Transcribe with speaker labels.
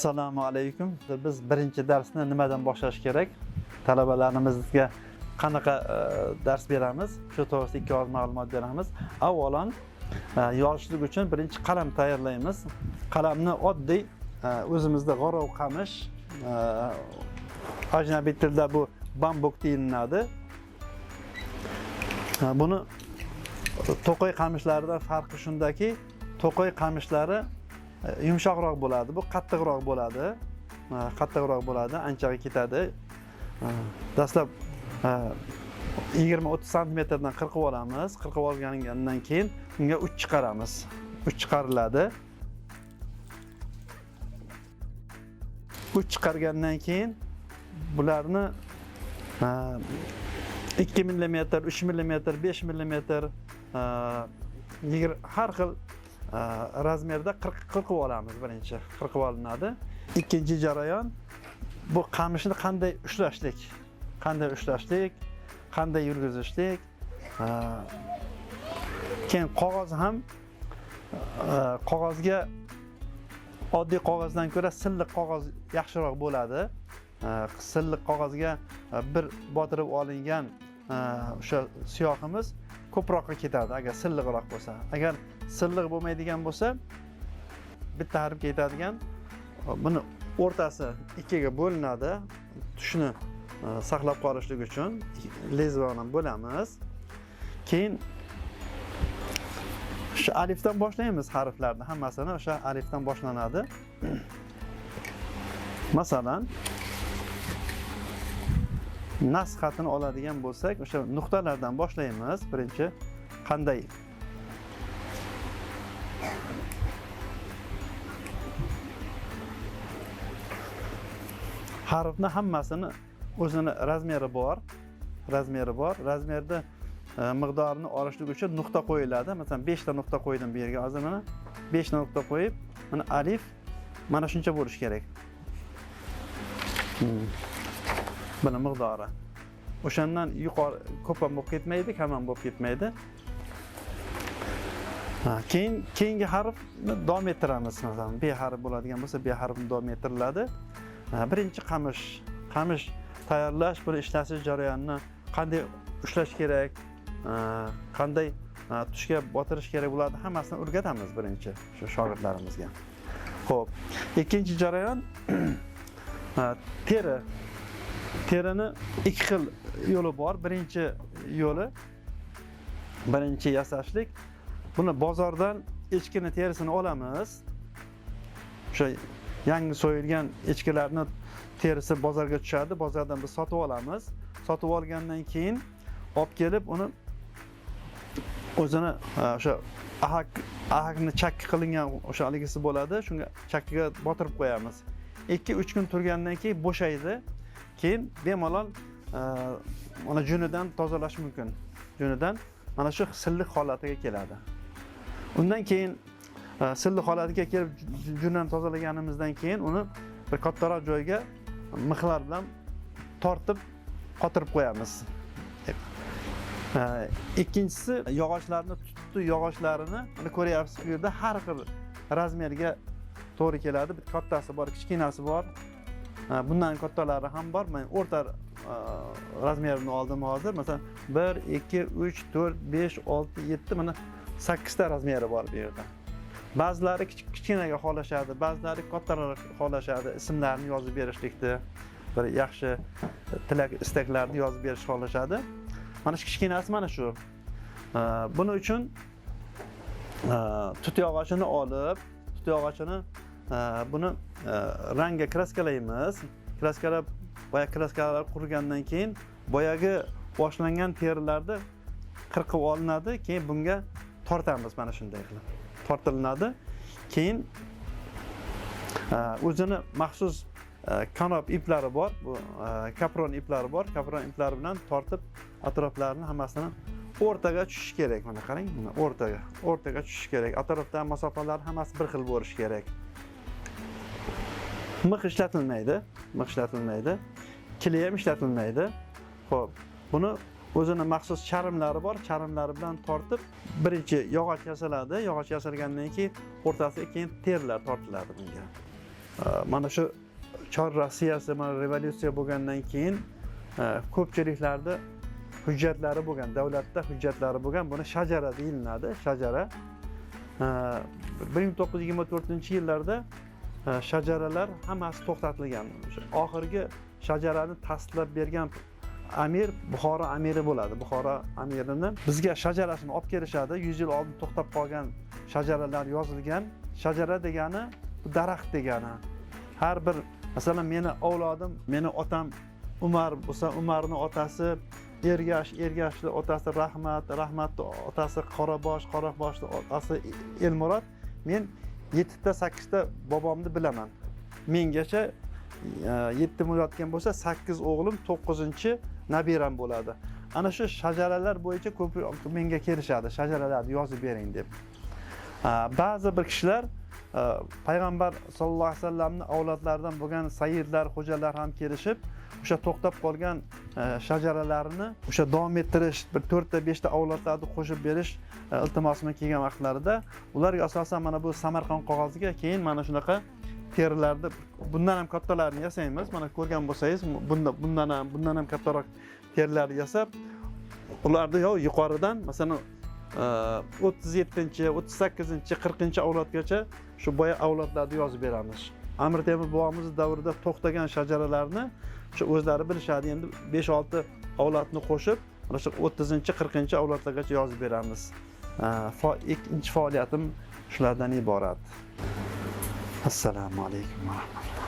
Speaker 1: Assalomu alaykum. Biz birinchi darsni nimadan boshlash kerak? Talabalarimizga qanaqa dars beramiz? Shu to'g'risida ikki og'iz ma'lumot beramiz. Avvalon yozishlik uchun birinchi qalam tayyorlaymiz. Qalamni oddiy o'zimizda g'arov qamish, ajnabiy tilda bu bambuk deyiladi. Buni to'qay qamishlaridan farqi shundaki, to'qay qamishlari yumshoqroq bo'ladi, bu qattiqroq bo'ladi. Qattiqroq bo'ladi, anchaga ketadi. Dastlab 20-30 santimetrdan qirqib olamiz. Qirqib olgandan keyin unga uch chiqaramiz. Uch chiqariladi. Uch chiqargandan keyin bularni 2 millimetr, 3 millimetr, 5 millimetr, har xil razmerda qirqib olamiz birinchi. Qirqib olinadi. Ikkinchi jarayon bu qamishni qanday ushlashlik, qanday ushlashlik, qanday yurgizishlik. Keyin qog'oz ham, qog'ozga oddiy qog'ozdan ko'ra silliq qog'oz yaxshiroq bo'ladi. Silliq qog'ozga bir botirib olingan o'sha siyohimiz ko'proqqa ketadi agar silliqroq bo'lsa. Agar silliq bo'lmaydigan bo'lsa, bitta harfga yetadigan, buni o'rtasi ikkiga bo'linadi. Tushni saqlab qolishlik uchun lezvani bo'lamiz. Keyin shu alifdan boshlaymiz harflarni hammasini, o'sha alifdan boshlanadi. Masalan, nas xatini oladigan bo'lsak, o'sha nuqtalardan boshlaymiz. Birinchi qanday harfni hammasini o'zini razmeri bor, razmeri bor. Razmerda miqdorini olishlik uchun nuqta qo'yiladi. Masalan, 5 ta nuqta qo'ydim bu yerga. Hozir mana 5 ta nuqta qo'yib, mana alif mana shuncha bo'lishi kerak. Buni miqdori. O'shandan yuqori ko'p ham bo'lib ketmaydi, kam ham bo'lib ketmaydi. Keyin keyingi harfni davom ettiramiz. Masalan, B harfi bo'ladigan bo'lsa, B harfini davom ettiriladi. Birinchi qamish. Qamish tayyorlash, buni ishlatish jarayonini qanday ushlash kerak, qanday tushga botirish kerak, bularni hammasini o'rgatamiz birinchi shu shogirdlarimizga. Xo'p, ikkinchi jarayon teri. Terini ikki xil yo'li bor. Birinchi yo'li, birinchi yasashlik. Buni bozordan echkini terisini olamiz. O'sha yangi so'yilgan echkilarni terisi bozorga tushadi. Bozordan biz sotib olamiz. Sotib olgandan keyin olib kelib uni o'zini o'sha ahakni chakki qilingan o'sha haligisi bo'ladi. Shunga chakkiga botirib qo'yamiz. 2-3 kun turgandan keyin bo'shaydi. Keyin bemalol mana junidan tozalash mumkin. Junidan mana shu silliq holatiga keladi. Undan keyin silliq holatiga kelib junidan tozalaganimizdan keyin uni bir kattaroq joyga mixlar bilan tortib qotirib qo'yamiz. Ikkinchisi yog'ochlarni tutdi, yog'ochlarini mana ko'ryapsiz bu yerda har xil razmerga to'g'ri keladi. Bir kattasi bor, kichkinasi bor. Bundan kattalari ham bor. Men o'rta razmerini oldim hozir. Masalan, 1, 2, 3, 4, 5, 6, 7, mana 8 ta razmeri bor bu yerda. Ba'zilari kichkinaga xohlashadi, ba'zilari kattaroq xohlashadi. Ismlarini yozib berishlikni, bir yaxshi tilak istaklarni yozib berishni xohlashadi. Mana shu kichkinasi mana shu. Buning uchun tut yog'ochini olib, tut yog'ochini buni rangga kraskalaymiz. Kraskalab, boya kraskalar qurigandan keyin boyagi boshlangan terilarni qirqib olinadi, keyin bunga tortamiz mana shunday qilib. Tortilinadi. Keyin o'zini maxsus kanop iplari bor, bu kapron iplari bor. Kapron iplari bilan tortib atroflarini hammasini o'rtaga tushishi kerak. Mana qarang, mana o'rtaga tushishi kerak. Atrofdagi masofalar hammasi bir xil bo'lishi kerak. Mix ishlatilmaydi, mix ishlatilmaydi. Kili ham ishlatilmaydi. Xo'p, buni o'zini maxsus charmlari bor, charmlari bilan tortib birinchi yog'och yasaladi. Yog'och yasalgandan keyin o'rtasiga keyin terilar tortiladi bunga. Mana shu Chor Rossiyasi mana revolyutsiya bo'lgandan keyin ko'pchiliklarda hujjatlari bo'lgan, davlatda hujjatlari bo'lgan, buni shajara deyiladi, shajara. 1924-yillarda shajaralar hammasi to'xtatilgan. O'sha oxirgi shajarani tasdiqlab bergan amir Buxoro amiri bo'ladi. Buxoro amirini bizga shajarasini olib kelishadi. 100 yil oldin to'xtab qolgan shajaralar yozilgan. Shajara degani bu daraxt degani. Har bir, masalan, meni avlodim, meni otam Umar bo'lsa, Umarni otasi Ergash, Ergashni otasi Rahmat, Rahmatni otasi Qorabosh, Qoraboshni otasi Elmurod. Men 7 ta 8 ta bobomni bilaman. Mengacha 7 bo'layotgan bo'lsa, 8 o'g'lim, 9-chi nabiram bo'ladi. Ana shu shajaralar bo'yicha ko'p menga kelishadi, shajaralarni yozib bering deb. Ba'zi bir kishilar payg'ambar sollallohu alayhi vasallamni avlodlaridan bo'lgan sayyidlar, xo'jalar ham kelishib, o'sha to'xtab qolgan shajaralarini o'sha davom ettirish, bir 4 ta 5 ta avlodlarni qo'shib berish iltimosi bilan kelgan vaqtlarida ularga asosan mana bu Samarqand qog'oziga, keyin mana shunaqa terilarda bundan ham kattalarini yasaymiz. Mana ko'rgan bo'lsangiz, bundan ham kattaroq terilarni yasab, ularni yo yuqoridan, masalan, 37, 38, 40 avlodgacha shu boya avlodlarni yozib beramiz. Amir Temur bobomiz davrida to'xtagan shajaralarni o'sha o'zlari bilishadi. Endi 5-6 avlodni qo'shib, mana shu 30, 40 avlodlargacha yozib beramiz. Ikkinchi faoliyatim shulardan iborat. Assalomu alaykum va rahmatulloh.